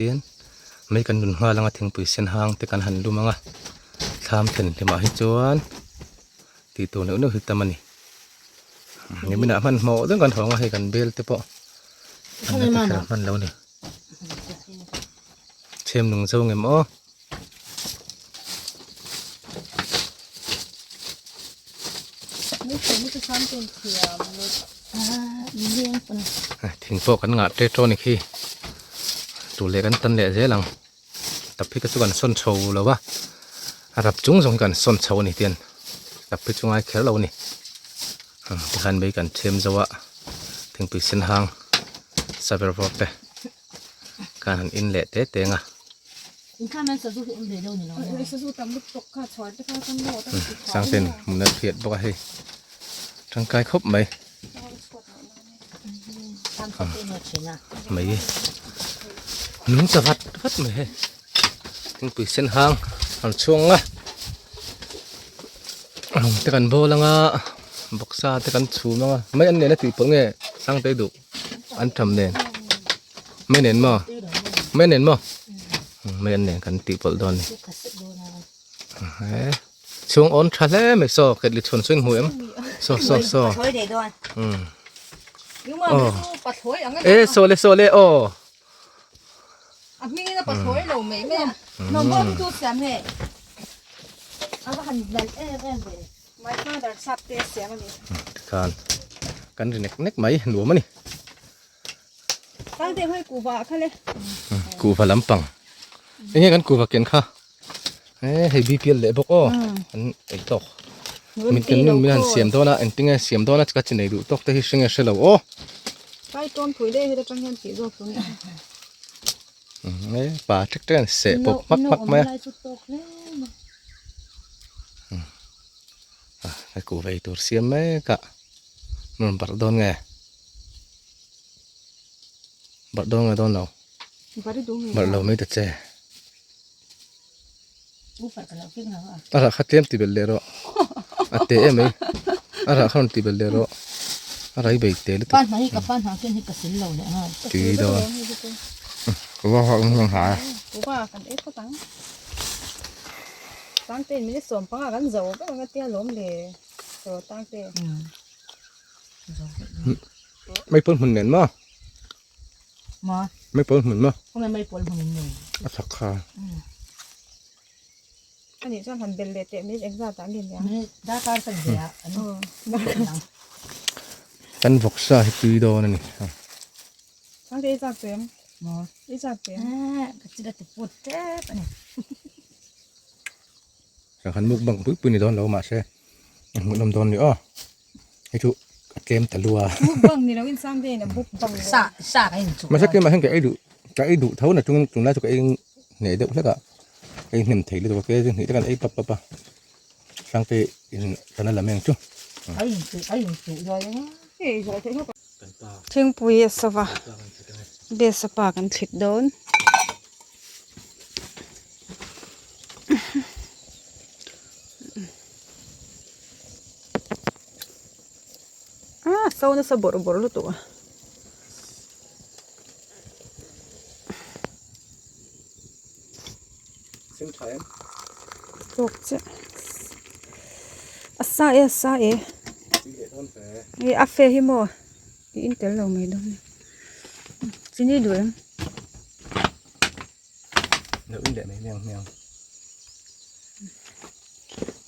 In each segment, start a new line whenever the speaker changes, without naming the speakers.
Tin, mei kan nun nghal anga thingpui sen hang te kan han lum anga thlam thlen hlimah hi chuan tih tur neuh neuh hi tam a ni. Niminah hmanhmawh deuh kan hawng a hei kan bel te pawh an la ti kher hman lo a ni. Chhem nung zo ngem aw. Thing pawh kan ngah ṭe ṭawn ni khi tur leh kan tan leh zel ang tap hi ka chu kan sawn chho lo va a rap chung zawng hi kan sawn chho a ni tian tap hi chu ngai kher lo a ni tikhan mai kan ṭhem zo a thingpui sen hang saver vawr te khan han in leh te teng a. Sangten hmun a phiat bawk a hei tangkai khawp mai mai nung ta vat vat mai hei thingpui sen hang an chhuang a rawng te kan bawl anga bawksa te kan chhum anga mai an nen a tih pawh nge sangte duh. An tham nen mai nen maw mai nen maw mai an nen kan tih pawlh dawn ni chhung awn tha hle mai saw ketli chhun chu in hmu em saw saw saw um aw e saw le saw le aw
a hming in a pathlawi lo mai mai a my father sap te a siam a ni.
Tikhan kan ri nek nek mai nuam a ni.
Tang te hoi kuhva ah kha le.
Kuhva lampang. Enge kan kuhva ken kha. E hei BPL leh bawk aw. An ei tawk. Min ken nun min han siam dawn a engtinge siam dawn a ka chi nei duh tawk te hi hre nge hre lo aw.
Pai tawn phui deuh hi atang hian tih zawk tur nia.
E pa tek tek an seh pawp hmak hmak mai a. A kuh vei tur siam mek a rawn barh dawn nge barh dawn nge dawn lo barh lo mai ta che a rah kha tlem ti belh leh rawh a te em mai a rah kha rawn ti belh leh rawh a rai bei te lutuk tui dawn
Tangte minute sawm panga kan zo vek ang a tia lawm le rawh tangte.
Mai pawl hmun nen maw? Mai pawl hmun maw? A chak kha.
Ani chuan han bel leh teh minute engzat ah nge nia.
Kan vawksa hi tui dawn a ni.
Tangte i chak em? I chak em?
Ka chil a ti put tep a ni.
Sanghan mukbang pui pui ni dawn lo mahse a hmuhnawm dawn ni aw hei chu a tlem ta lua
mukbang ni loin sang te in a mukbang
sa sa ka in chu
mahse keimah hian ka ei duh ka ei duh tho na chung tunlai chu ka ei hneh deuh hlek a ka ei hnem thei lutuk a ke hnih te kan ei pap pap a sangte in kan la lam eng chu
a in chu a in chu zai ang
hei zai theih ngawt thingpui a sava bes a pa kan thlit dawn. Ah so nasa bawrh bawrh lutuk a. Tawk chiah a sa e a sa e e a fe hi maw i in tel lo mai dawn a ni chini duh em.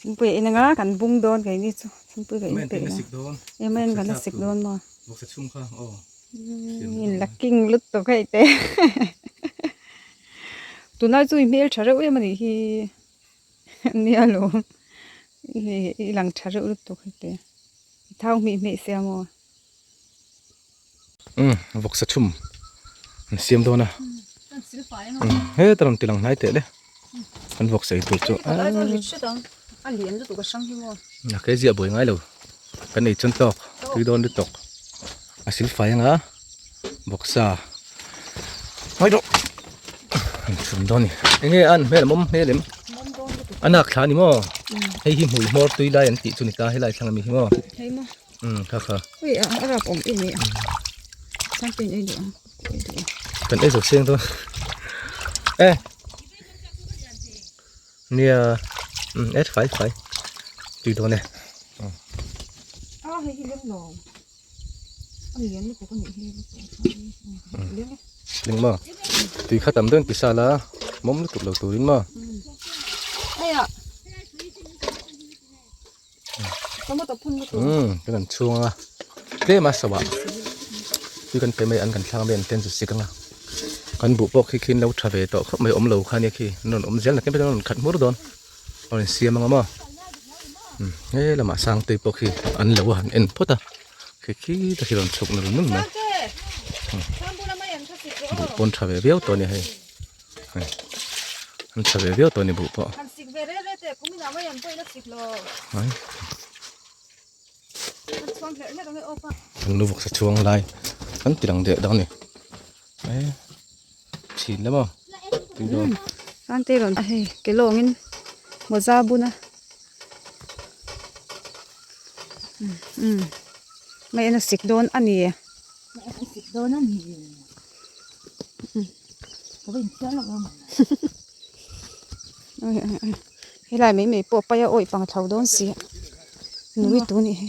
Thingpui a in anga kan bung dawn kei ni chu thingpui ka in peih a ema en kan la sik dawn maw in la king lutuk hei te tunlai chu i hmel tha reuh em a nih hi nia lawm i lang tha reuh lutuk hei te i thau hmih hmih sia maw.
Umm vawksa chhum an siam dawn a heta rawn ti lang hnai teh le an vawksa ei tur chu a ke ziah buai ngai lo kan ei chuan tawk tui dawn lutuk a sil fai anga vawksa mai rawh an chhum dawn a ni enge an hmel a mawm hmel em a nak thla a ni maw hei hi hmui hmawr tui lai an tih chu ni ta helai thlang ami hi maw. Umm kha kha.
Ui a a rap awm em e. Sang ten ei duh ang. Ei duh.
Kan ei zo seng dawn. E nia um e fai fai tui dawn e
a hei hi lem lo a lian lutuk a nih hi lem e
ling maw tui kha tam dawn tisa la mawm lutuk lo turin maw
hei ah tomato phun lutuk
um kan an chhung a tlem a sawah tui kan pe mai an kan thlang mai an ten chu sik anga kan buh pawh khi khi an lo tha ve tawh khawp mai awm lo kha nia khi an rawn awm zel nakin pawh an rawn khat hmur dawn a rawn siam anga maw um he lamah sangtei pawh khi an lo han en phawt a khi khi te khi rawn chhuk nul nul mai buh pawn tha ve viau tawh a ni hei. An tha ve viau tawh a ni buh pawh. Kan lu vawksa chhuang lai kan ti lang deh dang a ni e chhin la maw tui dawn.
Sangtei rawn hei ke lawngin mawza bun a umm mai en a sik dawn a ni.
Sik dawn a ni.
Helai mai mai pawh paia awih pang thlo dawn si nui tu nih hi.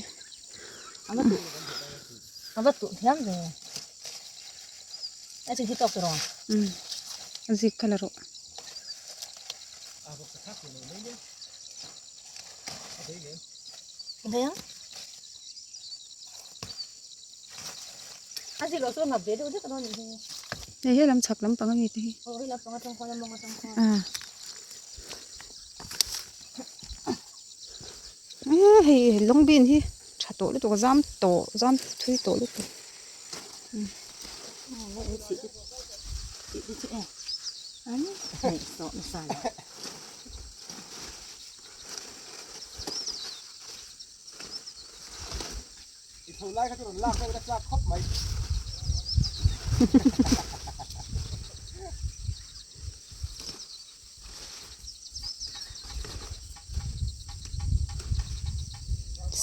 Umm a zik kha la rawh. Hei he lam chhak lampang a mi te hi a hei long bean hi tha tawh lutuk a zam tawh zam thui tawh lutuk.
I tho lai kha chu rawn lak deuh ka chak khawp mai.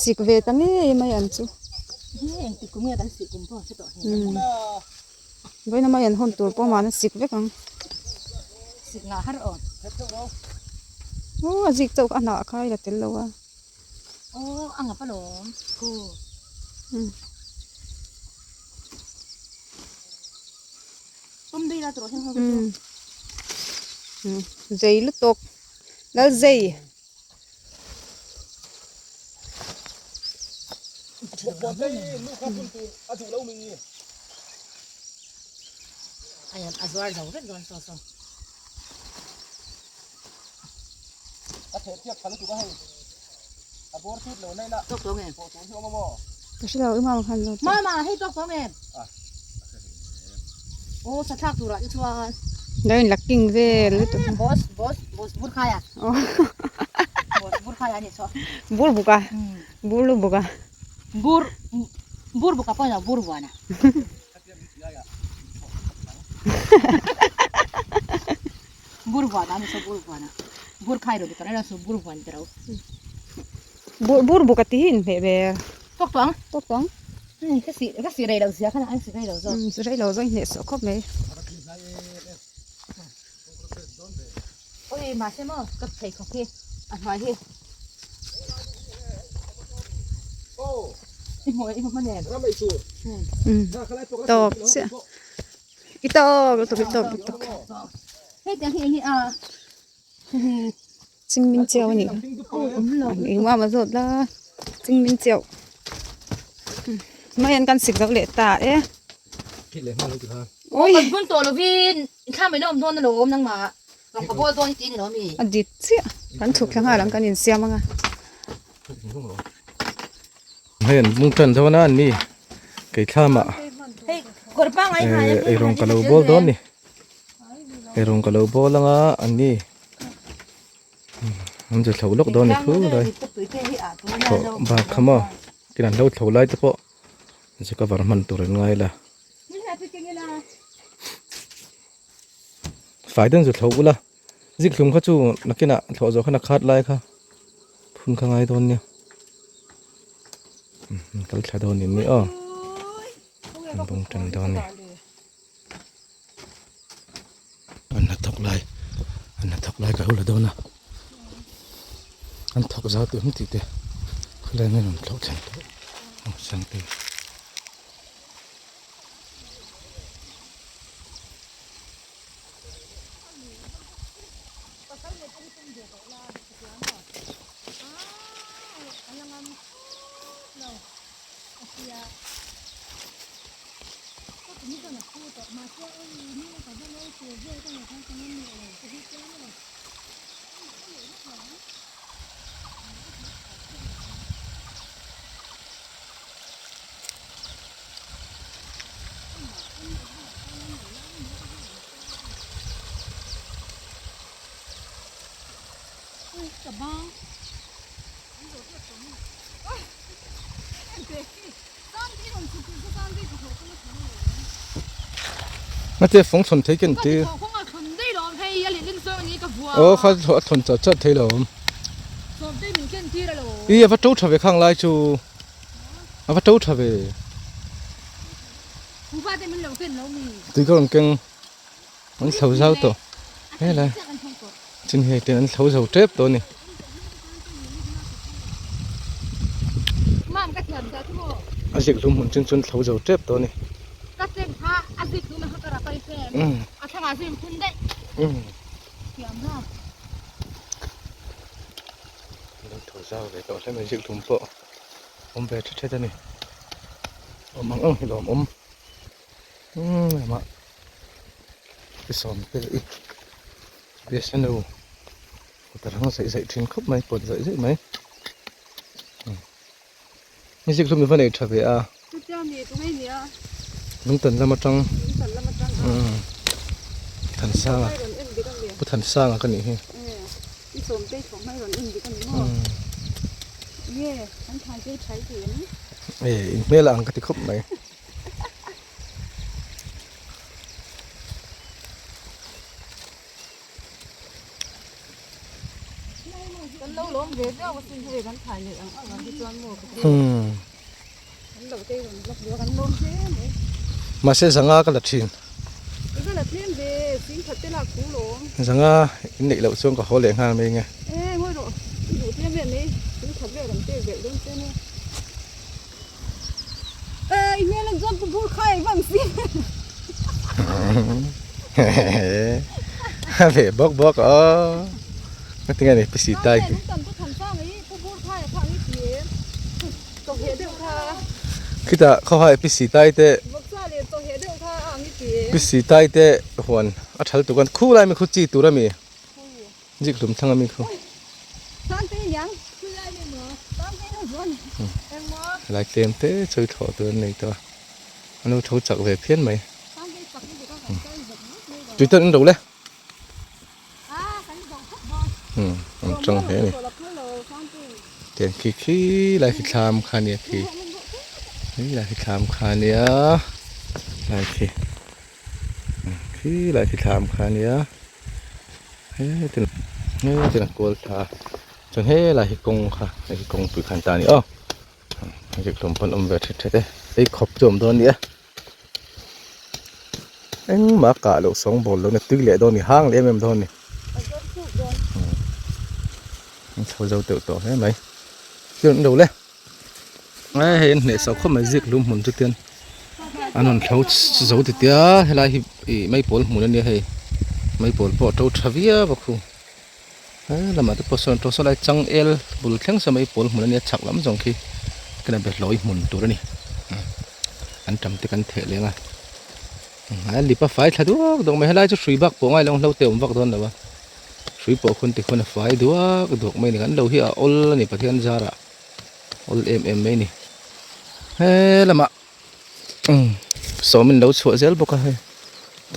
Sik ve ta ngei mai an chu. Vawiin a mai an hawn tur pawh mahna sik vek ang. Aw a zik chauh kha a hnah kha i la tel lo a.
Aw a ngap alawm khu. Pawm dei la tawh hian ho chu.
Zei lutuk lal zei.
A zuar zo vek dawn saw saw.
A theh chiak tha lutuk a hei. A bawr chut lo na ila.
Tawk tawng em?
Pawh tur hi awm a maw?
Ka hre lo i mama khan zawt.
Mama hei tawk tawng em? Aw sa thlak turah te chuan.
Lo in la king vel lutuk.
Boss boss boss bur khai a. Boss bur khai a ni chu.
Bur buk a. Bur lu buk a.
Bur bur buk a pawh ni lo bur buan a. Bur vuan a ni saw bur vuan a bur khai ro ni lo saw bur vuan te ro.
Bur bur buk a ti hi inhmeh ve.
Tawk tawng.
Tawk tawng.
Ka si ka si rei lo zia khan an si rei lo zawk.
Si rei lo zawk inhmeh sawh khawp mai.
Oi mahse maw ka pheikhawk hi a hnuai hi. I hmu i hmu hman em?
Tawk chiah. I tawk lutuk i tawk lutuk.
Hei tiang hi eng hi a
Chingmin chiau a nih kha. Engmah a zawt la chingmin chiau. Mai an kan sik zo leh ta e.
Oi. Kan bun tawh lovin thla mai lawm dawn alawm nangmah rawn ka bawl dawn i ti a ni lo mi.
A dik chiah kan chhuk thla nghal ang kan insiam anga.
Hei an bung tan dawn a ni kei thlamah eirawng ka lo bawl dawn ni eirawng ka lo bawl anga an ni an zu thlo lawk dawn ni thu lai thlawh bak kha maw tin an lo thlo lai te pawh zu cover hman tur an ngai la fai deuh zu thlo ula. Zikhlum kha chu nakinah thlawh zawh khan a khat lai kha phun kha ngai dawn nia kal thla dawn in ni aw an bawng tan dawn ni an hna hnathawk lai an hnathawk lai ka lo la dawn a an thawk zau tih awm tih te khawlai nge rawn thlawh thlen tawh aw Sangtei. Ngate fawng thawn thei ken tir. Aw kha a thawn chat chat thei lo awm. I a va to tha ve khang lai chu. A va to tha ve. Tui ka rawn keng. An thlo zau tawh helai chin hei te an thlo zo tep tawh a ni. A zik hlum hmun chin chu an thlo zo tep tawh a ni. An thlo zau ve tawh hle mai zik hlum pawh awm ve thet thet a ni. Awm ang ang hi lawmawm. Umm i sawm te i biasenu kut a rang zaih zaih thin khawp mai pawt zaih zaih mai music hlum i va nei tha ve a lungtan lam atang Thansanga Pu Thansanga ka nih hi e in hmel a ang ka ti khawp mai. Mahse zanga ka la thin. Zanga in neih loh chuan ka haw leh nghal mai nge. A leh bawk bawk aw ngatinge ni pisi tai hi khitah khawhai pisi tai te pisi tai te huan a thal tuk a khu lai mi khu chi tur a mi. Zik hlum thlang ami khu. Helai tlem te chawi thlawh tur an nei tawh a. An lo tho chak ve phian mai. Tui tan an ro le. An tang hle a ni. Tiang khi khi lai khi thlam kha nia khi. Khi lai khi thlam kha nia. Lai khi. Khi lai khi thlam kha nia. Hetin hetin a kual thla a chuan helai hi kawng kha hei hi kawngpui khan ta a ni aw hei hlawm pawn awm ve thet thet e ei khawp chu a awm dawn a ni e engmah a kah loh sawng bawl loh na tui leh dawn a ni hang leh em em dawn a ni an chho zo teuh tawh hle mai chuan an lo le. Hei an hnehsawh khawp mai zik lum hmun chu tian an rawn thlo zo ti tia helai hi ih maipawl hmun a nia hei maipawl pawh a to tha viau a khu he lamah te pawh sawn to saw lai changel bul thleng saw maipawl hmun a nia chhak lam zawng khi ka be hlawi hmun tur a ni an tam te kan theh leng a a lip a fai thla duak duak mai helai chu hrui bak pawh ngai lo hlo te a awm vak dawn lo a hrui pawh khun ti khun a fai duak duak mai a ni kan lo hi a awl a ni Pathian zarah. awl em em mai a ni he lamah sawm in lo chhuah zel bawk a hei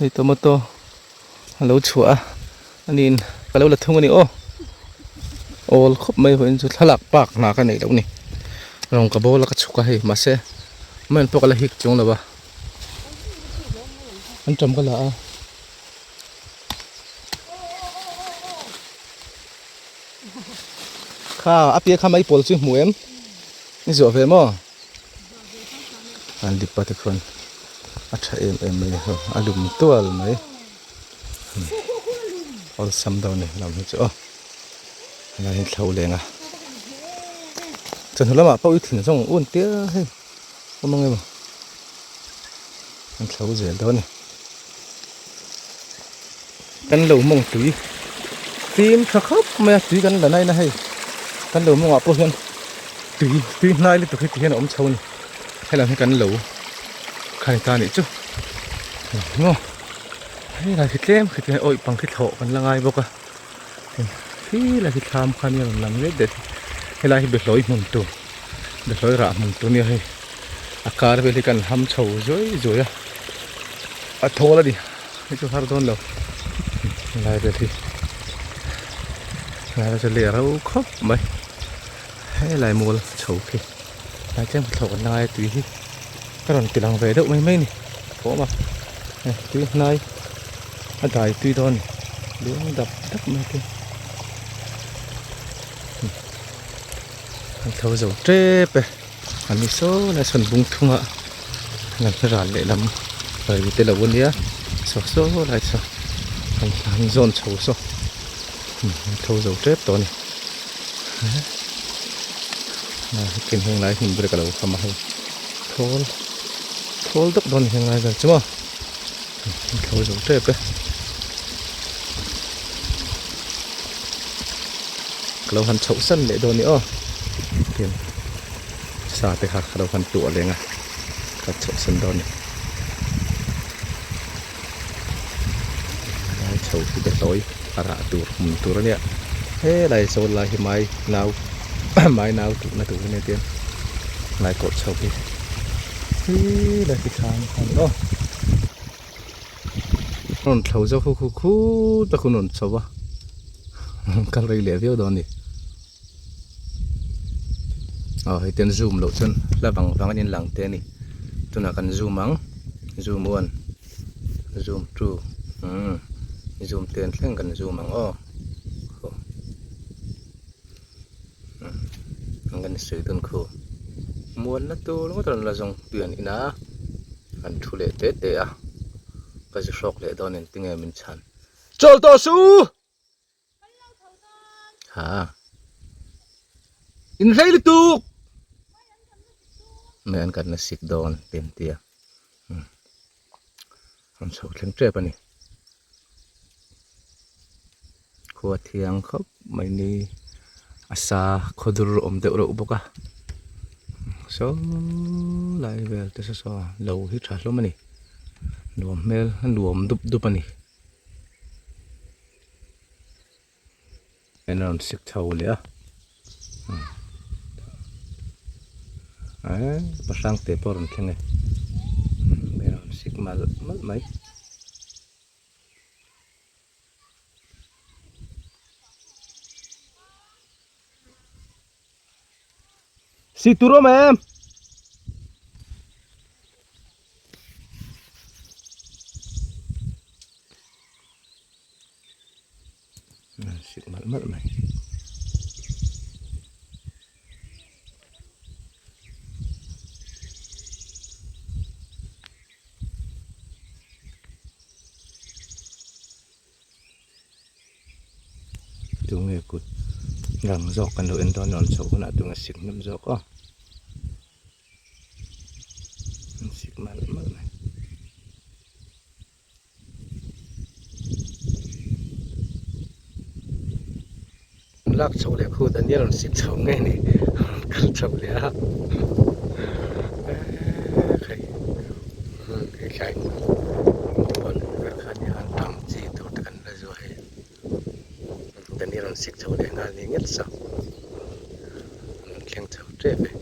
hei tomato a lo chhuah a aniin ka lo la thung a ni aw awl khawp mai vawiin chu thlalak park hna ka neih loh a ni rawng ka bawl a ka chhuk a hei mahse main pawh ka la hik chuang lo a an tam ka la a. Kha a piah kha mai pawl chu hmu em i zuah ve maw an dip a tikhuan a tha em em mai a a lum tual mai. Awlsam deuh a ni lam hi chu aw. Helai hi thlo leng a. Chawhnu lamah pawh i thin zawng un tia hei awm ang emaw. An thlo zel dawn a ni. Kan lo mawng tui fim tha khawp mai a tui kan la nain a hei. Kan lo mawngah pawh hian tui tui hnai lutuk hi ti hian a awm chho a ni. Helam hi kan lo kha ni ta nih chu. Maw hei lai khi tlem khi te awih pang khi thlawh kan la ngai bawk a. Khi lai khi thlam kha nia rawn lang det det helai hi behlawi hmun tur behlawi rah hmun tur nia hei a kar vel hi kan ham chho zuai zuai a a thawl a ni hei chu har dawn lo helai vel hi helai chu leh ro khawp mai helai mual chho khi tlai tlem thlawh kan la ngai a tui hi ka rawn ti lang ve deuh mai mai a ni thawm a hei tui hnai a dai tui dawn a ni luang dap dap mai te an tho zo tep e an ni saw lai sawn bung thung a lam hi ral lehlam rei te lo ania saw saw lai saw an zawn chho saw an tho zo tep tawh a ni. Hetiang heng lai hmun ber ka lo kham a hei thawl thawl deuh dawn heng lai vel chu maw tho zo tep e ka lo han chhoh san leh dawn ni aw tin sa te kha ka lo han tuah leng a ka chhoh san dawn ni lai chho hi behlawi a rah tur hmun tur a nia helai zawl lai hi mai nau mai nau tuhna tur a nia tiang lai kawrh chho hi helai hi thlam a ni aw rawn thlo zo khu khu khu tak hun rawn chho a kal rei leh viau dawn a ni aw hei ten zoom loh chuan hla vang vang in lang te a ni tunah kan zoom ang zoom one zoom two umm zoom ten thleng kan zoom ang aw umm kan sawi dawn khu muanna tur ngawt rawn la zawng pian ina an thu leh te te a ka zu hrawk leh dawn engtinge min chhan chawl tawh suh. Ha. In hlei lutuk. Mai an kan na sik dawn ten tia. An chho thleng tep ani. Khua thiang khawp mai ni a sa khawdur awm deuh reuh bawk a. Saw lai vel te saw saw lo hi tha hlawm ani. Nuam hmel a nuam dup dup ani. En rawn sik chho leh a eh pahrang te pawh a rawn thleng e en rawn sik malh malh mai. Sik tur awm em? Sik malh malh mai. Tunge kut rang zawk kan lo en dawn a rawn chhoh hunah tunge sik hnem zawk aw an sik malh malh mai. Lak chhoh leh khut ania rawn sik chho nge ni rawn kal chho leh a hei hei thlai pawn vel kha nia an tam chi tur te kan la zuah hei Daniel rawn sik chho leh nghal ni nghet sa an thleng chho tep e.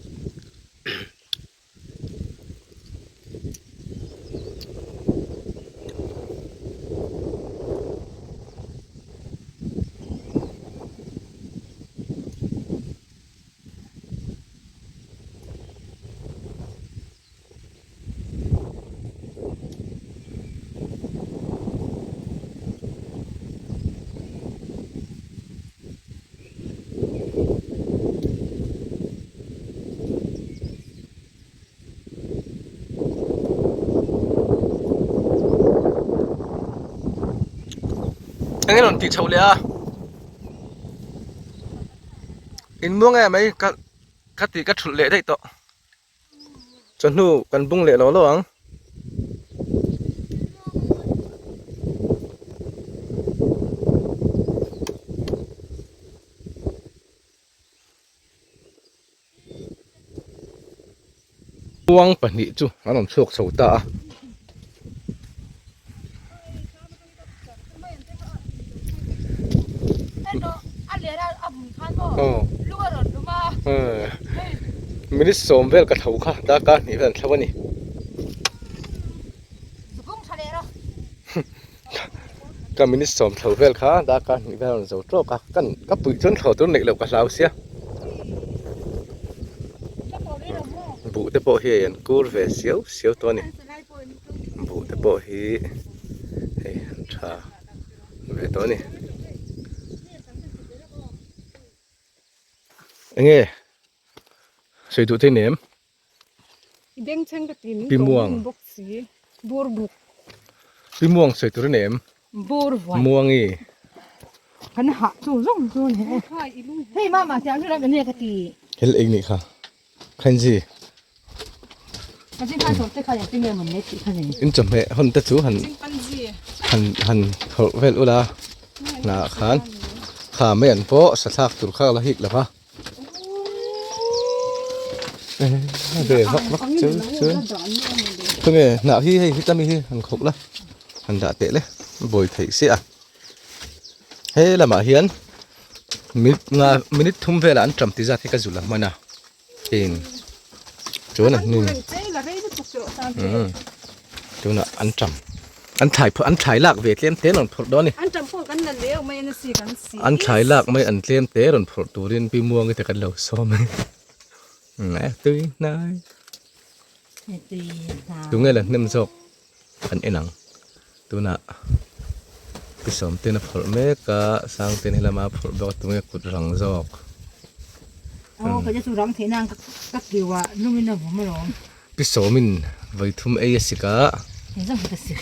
Enge rawn tih chhoh leh a? In muang em mai ka ka tih ka thulh leh daih tawh. Chawhnu kan bung leh lo lo ang. Muang pahnih chu an rawn chhuak chho ta a. Minute sawm vel ka tho kha darkar hnih vel an thlo a ni. Ka minute sawm thlo vel kha darkar hnih vel a rawn zo tawk a kan ka puih chuan thlo tur neih loh ka hlau sia. Buh te pawh hi a in kur ve siau siau tawh a ni. Buh te pawh hi hei an tha ve tawh a ni. Enge sawi duh thei nem?
I bengchheng ka ti min tawng hun bawk si bur buk.
Pi Muang sawi tur a nem?
Bur vuan.
Muangi.
Kan hah chu zawng chu ni e. Hei mama tiang chu ram enge ka ti.
Hel eng nih kha. Khenji.
Ka jing khan sawm te kha eng tinge mawn le tih kha ni.
In chawhmeh hawn te chu han han han thawrh vel ula hnah khan kha mai an pawh sathlak tur kha la hik lo va. Ve vak vak chu chu tunge hnah hi hei hi tlami hi han khawk la han dah teh le bawi theih sia he lamah hian minute nga minute thum velah an ṭam ti zat hi ka zul a hman a tin chuan a hnim tunah an ṭam an thlai an thlai lak ve tlem te rawn phurh dawn a ni an thlai lak mai an tlem te rawn phurh turin pi Muangi te kan lo sawm a ni tui hnai tunge la hnem zawk. Kan en ang. Tunah pi Sawmten a phawrh mek a, Sangten helama a phawrh bawk a, tunge kut rang zawk.
Aw ka chu rang theih nan ka kiu ah lungin a vum alawm.
Pi Sawmin vawi thum ei a sik a,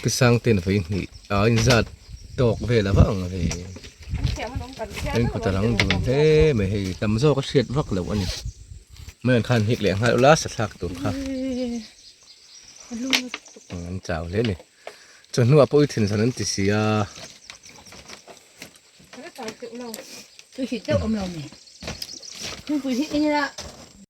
Pi Sangten vawi hnih a inzat tawk vel a vang ve. An kut a rang dun hle mai hei tam zawk a hriat vak loh a ni. Mai an khan hik leh nghal ula sathlak tur kha. An chau hle ni. Chawhnuah pawh i thin zan an ti si a.
Tui hit deuh awm lo ni. Thingpui hi eng ila.